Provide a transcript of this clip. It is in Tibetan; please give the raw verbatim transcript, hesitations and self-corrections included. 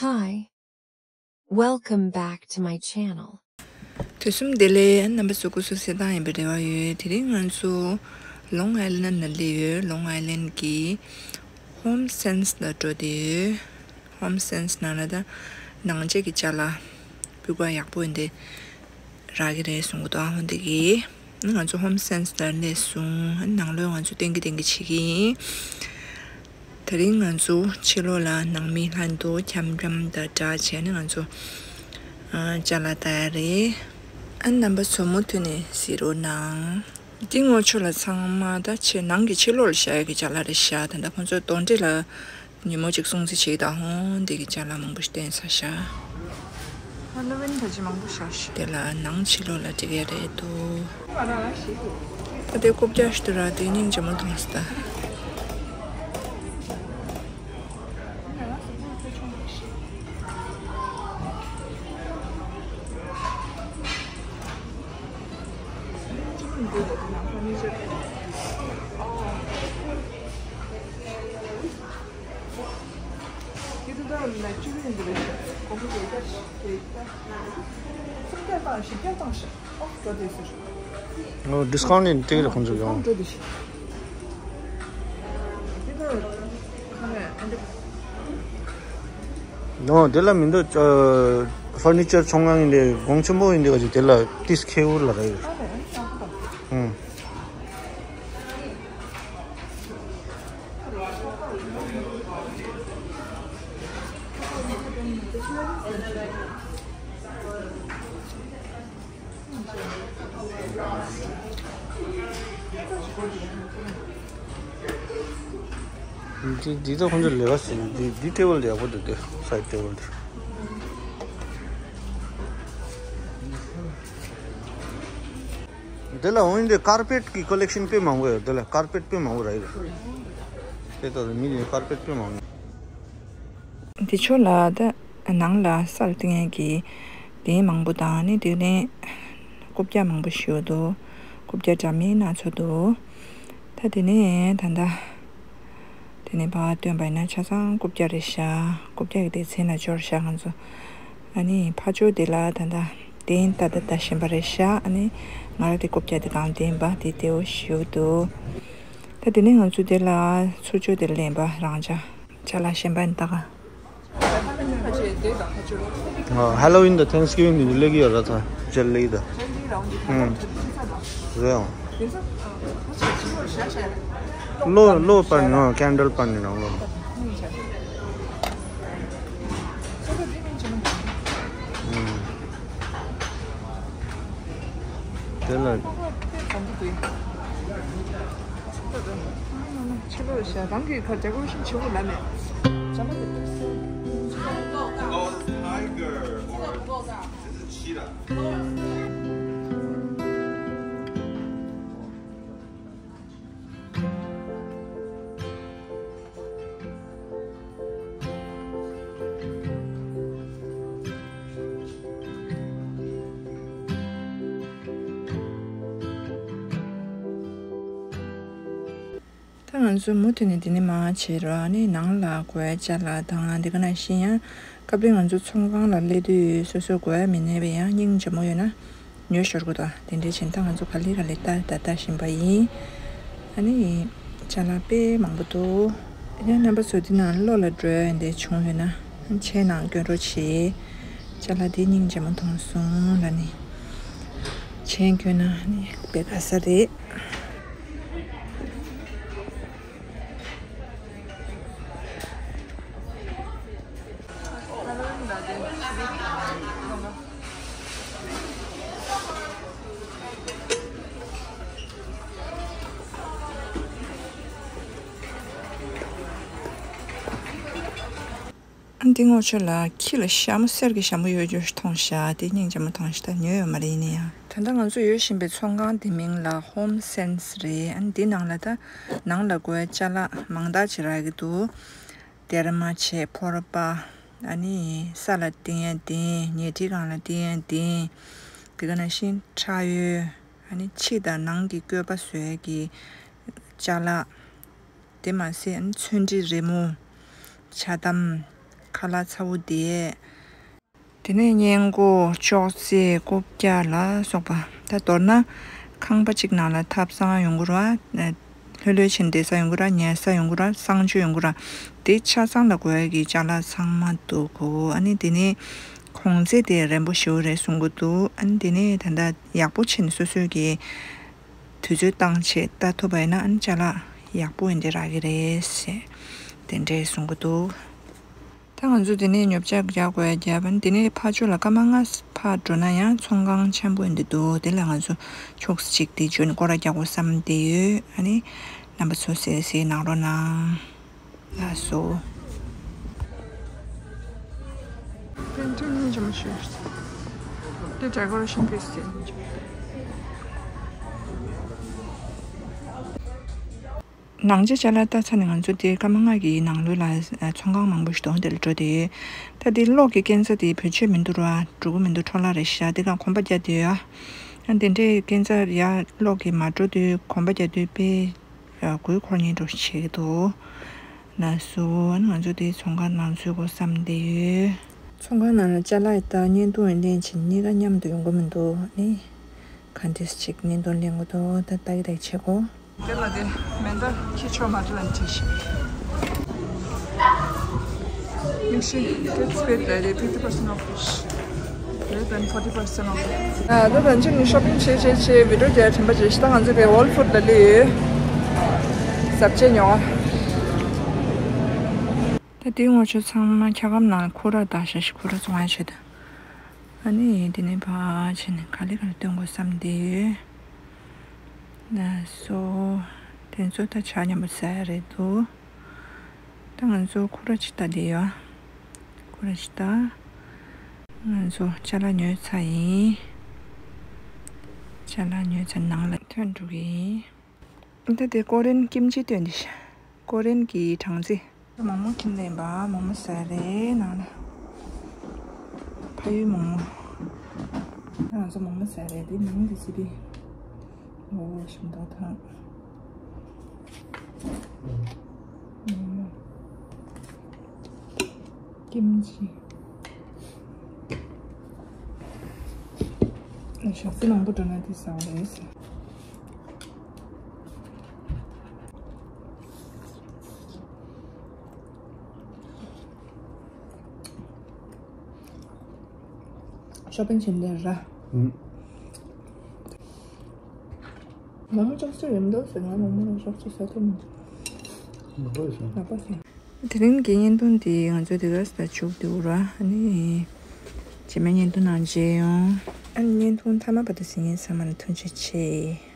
Hi. Welcome back to my channel. དུས་གསུམ་བདེ་ལེགས། རྣམ་པ་ཚོ་སྐུ་གཟུགས་གསལ་ཐང་ཡིན་པའི་རེ་བ་ཡོད། དེ་རིང་ང་ཚོ་ལོང་ཨའི་ལན་ན་སླེབས་ཡོད། ལོང་ཨའི་ལན་གྱི་ཧོམ་སེན་སི་ལ་འགྲོ་བསྡད་ཡོད། ཧོམ་སེན་སི་ནང་ལ་ད་ནང་ཆས་ཀྱི་ཅ་ལག་སྤུས་ཀ་ཡག་པོ་འདི་རག་གི་རེད་གསུང་གི་འདུག་ཨ་ཧོ་འདི་གི་ང་ཚོ་ཧོམ་སེན་སི་ལ་སླེབས་སོང་། ནང་ལོགས་ང་ཚོ་སྟོན་གི་སྟོན་གི་བྱེད་ཀྱི་ཡིན། དེ་རིང་ང་ཚོ་ཕྱི་ལོགས་ལ་ནང་མི་ལྷན་དུ་འཆམ་འཆམ་དང་སྦྲགས་བྱས་ནས་ང་ཚོ་ཨ་ཅ་ལག་ལྟ་ཡ་རེད། ཨ་རྣམ་པ་ཚོ་མུ་མཐུད་ནས་གཟིགས་རོགས་གནང་། འདི་ངོ་ཆོ་ལ་ཚང་མ་ད་ཆེ་ནང་གི་ཕྱི་ལོགས་ལ་བཞག་ཡ་གི་ཅ་ལག་རེད་ཤག་ད་ལྟ་ཁོང་ཚོ་དོན་འགྲིག་ལ་ཉིན་མོ་གཅིག་སྲུང་བརྩི་བྱེད་ཀྱི་ད་ཧོང་འདི་གི་ཅ་ལག་མང་པོ་ཞིག་བསྟན་ཚར་ཤག་ཧ་ལོ་ཝིན་ད་ཅི་མང་པོ་ཤག་ཤག་དེ་ལ་ནང་ཕྱི་ལོགས་ལ་འགྲིག་ཡ་རེད་འདུག་ཨ་དེ་རྐུབ་བཀྱག་ཞིག་འདུག་ར། དེ་སྙིང་རྗེ་མོ་མཐོང་སོང་ད། ཨོ། ཌིས་ཀའུན་ཊི་ཡིན་དེ་རེད་ཁོང་ཚོ་ཡོང་། ནོ་དེ་ལ་མི་འདུག་ཨ། ཕར་ནི་ཅར་ཚོང་ཁང་ཡིན་དེ་གོང་ཆེན་པོ་ཡིན་དེ་ག་ཅིག་དེ་ལ་ཏིས་ཁེའུ་ལ་རེད། ཨུམ། འདི་འདི་ད་ཁོང་ཚོ་ལས་ཀ་བྱེད་འདི་འདི་ཊེ་བལ་དེ་ཡག་པོ་འདུག་དེ་སའིཌ་ཊེ་བལ་དེ། དེ་ལ་འོན་ཏེ་ཀར་པེཊ་གི་ཀོ་ལེག་ཤན་དཔེ་མང་པོ་ཡོད། དེ་ལ་ཀར་པེཊ་དཔེ་མང་པོ་རག་གི་རེད། དེ་ལྟར་མི་ཡི་ཀར་པེཊ་དཔེ་མང་པོ། དེ་ཕྱོགས་ལ་ད་ནང་ལ་སལ་ཏིང་ཡན་གྱི་དེ་མང་པོ་དང་ནི་དེ་ནས་རྐུབ་བཀྱག་མང་པོ་ཞིག་འདུག་རྐུབ་བཀྱག་འདྲ་མིན་སྣ་ཚོགས་འདུག་ད་དེ་ནས་ད་ལྟ་དེ་ནས་ཕར་སྟོན་པ་ཡིན་ན་ཆ་ཚང་རྐུབ་བཀྱག་རེད་ཤག་རྐུབ་བཀྱག་གི་སྡེ་ཚན་ལ་འབྱོར་ཤག་ང་ཚོ། ཨ་ནི་ཕར་ཕྱོགས་དེ་ལ་ད་ལྟ་དེ་ད་ལྟ་ལྟ་བཞིན་པ་རེད་ཤག་ཨ་ནི་ང་རང་དེ་རྐུབ་བཀྱག་དེ་གང་དེ་ཡིན་པ་དེ་དེའོ་ཞུ་འདུག་ད་དེ་ནས་ང་ཚོ་དེ་ལ་ཚུར་ཕྱོགས་དེ་ལ་ལེན་པ་རང་ཅག་ཅ་ལག་གཞན་པ་ཡིན་ད་ག་ཧ་ལོ་ཝིན་དང་ཐེངས་གིབ་ཝིན་དེ་ཚོ་སླེབས་ཀྱི་ཡོད་ར། ད་རྗེས་སླེབས་ཀྱི་ད། ཨུམ། རེད་ཨང་། གློ་གློ་སྤར་ནི་ནང་ཀེན་ཌལ་སྤར་ནི་ནང་ལོ། ཨུམ། དེ་ལ། ཕྱི་ལོགས་ཤ་རང་གི་ཁ་ཇ་གུ་ཤིང་ཆེ་བོ་ལ་མེད། ཇ་མ་དེ་ལྟར་སེ། Tiger or this is cheetah. ད་ང་ཚོ་མུ་མཐུད་ནས་འདི་ནས་མར་བྱེད་རོགས། ཨ་ནི་ནང་ལ་དགོས་ཡ་ཅ་ལག་དང་འདི་ག་ནང་བཞིན་ཡང་སྐབས་རེ་ང་ཚོ་ཚོང་ཁང་ལ་སླེབས་དུས་སོ་སོ་དགོས་ཡ་མི་གནས་པས་ཡང་སྙིང་རྗེ་མོ་ཡོད་ན་ཉོས་ཤོར་དགོས་དང་དེ་འདྲའི་བྱས་ད་ང་ཚོ་ག་ལེ་ག་ལེ་ལྟ་ད་ལྟ་བཞིན་པ་ཡིན། ཨ་ནི་ཅ་ལག་དཔེ་མང་པོ་འདུག་ཡང་རྣམ་པ་ཚོ་འདི་ནང་ལོགས་ལ་འགྲོ་ཡ་འདི་བྱུང་ཡོད་ན་མཆན་ནང་སྐྱོན་རོགས་བྱེད། ཅ་ལག་འདི་སྙིང་རྗེ་མོ་མཐོང་སོང་ལ་ནི་མཆན་སྐྱོན་ན་ནི་དཔེ་དགའ་ས་རེད། འདི་ངོ་ཆོ་ལ་ཁྱི་ལ་ཞྭ་མོ་གསེར་གྱི་ཞྭ་མོ་ཡོད་རྒྱུ་ཞིག་མཐོང་ཤག་དེ་སྙིང་རྗེ་མོ་མཐོང་ཤག་ད་ཉོས་ཡོད་མ་རེད། ཡིན་ན་ཡང་ད་ལྟ་ང་ཚོ་ཡོད་བཞིན་པའི་ཚོང་ཁང་དེ་མིང་ལ་ཧོམ་སེན་སི་རེད། ཨ་ནི་འདི་ནང་ལ་ད་ནང་ལ་དགོས་ཡ་ཅ་ལག་མང་དག་ཅིག་རག་གི་འདུག་སྡེར་མ་བྱས་ཕོར་པ། ཨ་ནི་ས་ལ་བཏིང་ཡ་བཏིང་། ཉལ་ཁྲིའི་སྒང་ལ་བཏིང་ཡ་བཏིང་། དེ་ག་ནང་བཞིན་ཁྲ་ཡོལ། ཨ་ནི་ཕྱི་དང་ནང་གི་བཀོད་པ་བཟོ་ཡ་གི་ཅ་ལག་དེ་མ་ཟད་ཨ་ནི་ཚོན་གྲི་རི་མོ། ཇ་དམ། ཁ་ལག་ཚ་བོ་དེ། དེ་ནས་སྔས་མགོ་ཅོག་ཙེ་རྐུབ་བཀྱག་ལ་སོགས་པ། ད་མདོར་ན་ཁང་པ་གཅིག་ནང་ལ་ཐབ་ཚང་ཡོང་གི་རེད་བ། ལྷོད་ལྷོད་བྱས་བསྡད་ས་ཡོང་གི་རེད། ཉལ་ས་ཡོང་གི་རེད། གསང་སྤྱོད་ཡོང་གི་རེད། དེ་ཆ་ཚང་ལ་དགོས་ཡ་གི་ཅ་ལག་ཚང་མ་འདུག་གོ། ཨ་ནི་དེ་ནས་གོང་ཚད་དེ་རན་པོ་ཞེ་པོ་རེད་གསུང་གི་འདུག། ཨ་ནི་དེ་ནས་ད་ལྟ་ཡག་པོ་བྱས་ནས་སོ་སོའི་གི་དུས་ཚོད་བཏང་བྱས་ལྟ་ཐུབ་པ་ཡིན་ན། ཨ་ནི་ཅ་ལག་ཡག་པོ་ཡིན་དེ་རག་གི་རེད་ཟེར། དེ་འདྲས་གསུང་གི་འདུག། ད་ང་ཚོ་དེ་ནས་ཉོ་ཆ་རྒྱག་དགོས་ཡ་རྒྱབ། ཨ་ནི་དེ་ནས་ཕར་ཕྱོགས་ལ་སྐར་མ་ལྔ་ཕར་འགྲོ་ན་ཡང་ཚོང་ཁང་ཆེན་པོ་ཡིན་དེ་འདུག། དེ་ལ་ང་ཚོ་ཕྱོགས་གཅིག་དེ་འཇོན་སྐོར་ར་རྒྱག་དགོས་བསམ་བསྡད་ཡོད། ཨ་ནི་རྣམ་པ་ཚོ་གསལ་གསལ་གནང་རོགས་གནང་། ལགས་སོ། Painting ནི་ཇི་མ་ཞིག་དེ་decoration piece་དེ། ནང་ཆེ་ཅ་ལག་ལྟ་ཚར་ནས་ང་ཚོ་དེ་སྐར་མ་ལྔ་གི་ནང་ལོགས་ལ་ཚོང་ཁང་མང་པོ་ཞིག་འདུག། དེ་ལ་འགྲོ་དེ་ཡོད། ད་དེ་གློག་གི་སྐས་འཛེག་དེ་བེད་སྤྱོད་མི་འདུག་ར། འགྲོ་གི་མི་འདུག། འཕྲོ་བརླག་རེད་ཤག། དེ་ག་གོམ་པ་རྒྱག་དེ་ཡོད། ཨ་དེ་འདྲའི་སྐས་འཛེག་ཡ་གློག་གི་མ་འགྲོ་དུས་གོམ་པ་རྒྱག་དུས་དཔེ་དགོས་མཁོ་སྙིང་འདོད་བྱེད་ཀྱི་འདུག། ལགས་སོ། ང་ཚོ་དེ་ཚོང་ཁང་ནང་འཛུལ་དགོས་བསམ་བསྡད་ཡོད། ཚོང་ཁང་ནང་ལ་ཅ་ལག་དང་བརྙན་ཐུང་ལེན་བྱེད་གཉིས་ཀ་མཉམ་དུ་ཡོང་གི་མི་འདུག་ནི། ག་འདྲས་ཅིག་བརྙན་ཐུང་ལེན་དགོས་འདུག། ད་ལྟ་གི་ལྟ་བྱེད་དགོས། དེ་ལ་དེ་མེ་མདའ་འཁྱེར་ཆོག་མ་འདྲ་ལ་འཁྱེར་ཤིག། Mission gets paid like fifty percent off. Less than forty percent off. ཨ་ད་ད་ཅིག་ནི་shopping་བྱེད་བྱེད་བྱེད་video་རྒྱག་དྲན་པ་བྱེད་ཤི། ད་ང་ཚོ་དེ་Whole Foods་ལ་སླེབས་ཡོད། ཟ་ཆས་ཉོ་བ། ད་དེའི་ངོ་ཆོ་ཚང་མ་འཁྱག་སྒམ་ནང་ཁུ་ར་བཏང་ཤག་ཤི། ཁུ་ར་བཙོང་ཡ་ཆེད་དུ། ཨ་ནི་དེ་ནས་ཕར་ཕྱིན་ནས་ག་ལེ་ག་ལེ་སྟོན་དགོས་བསམ་བསྡད་ཡོད། ལགས་སོ། དེ་ཚོ་ད་ཇ་མཉམ་པོ་ཟ་ཡ་རེད་འདུག། ད་ང་ཚོ་ཁུ་ར་ཅིག་ལྟ་བསྡད་ཡོད། ཁུ་ར་ཅིག་ལྟ། ང་ཚོ་ཅ་ལག་ཉོས་ཚར་ཡིན། ཅ་ལག་ཉོས་ཚར། ནང་ལ་ཐོན་འགྲོ་གི་ཡིན། ད་དེ་ཀོ་རེན་ཀིམ་ཅི་སྟོན་དེ་ཤག། ཀོ་རེན་གྱི་སྦྲང་རྩི། མོག་མོག་ཁྱིམ་ལས་པ་མོག་མོག་ཟ་རེད་ནང་ལ། ཕ་ཡུལ་མོག་མོག། ང་ཚོ་མོག་མོག་ཟ་རེད། དེ་ནང་དུ་ཟི་དེ། འོ་ཞིམ་མདོག་ཐང་། ཀིམ་ཅི། ཞག་རྩི་མང་པོ་འགྲོ་ན་དེ་ཟ་བ་རེད། shopping་བྱེད་འདོད་ར། ཨུམ། མོག་མོག་ཅོག་ཙེ་རིམ་འདུག་ཟེར། ང་མོག་མོག་ལ་ཅོག་ཙེ་ཟ་ཐུབ་མི་འདུག། ལག་པ་ཟ། ལག་པ་ཟ། དེ་རིང་གི་བརྙན་ཐུང་འདི་ང་ཚོ་དེ་ག་ས་མཇུག་བསྡུ་ར། ཨ་ནི་རྗེས་མའི་བརྙན་ཐུང་ནང་མཇལ་ཡོང་། ཨ་ནི་བརྙན་ཐུང་མཐའ་མ་བར་དུ་གཟིགས་མཁན་ཚང་མ་ལ་ཐུགས་རྗེ་ཆེ།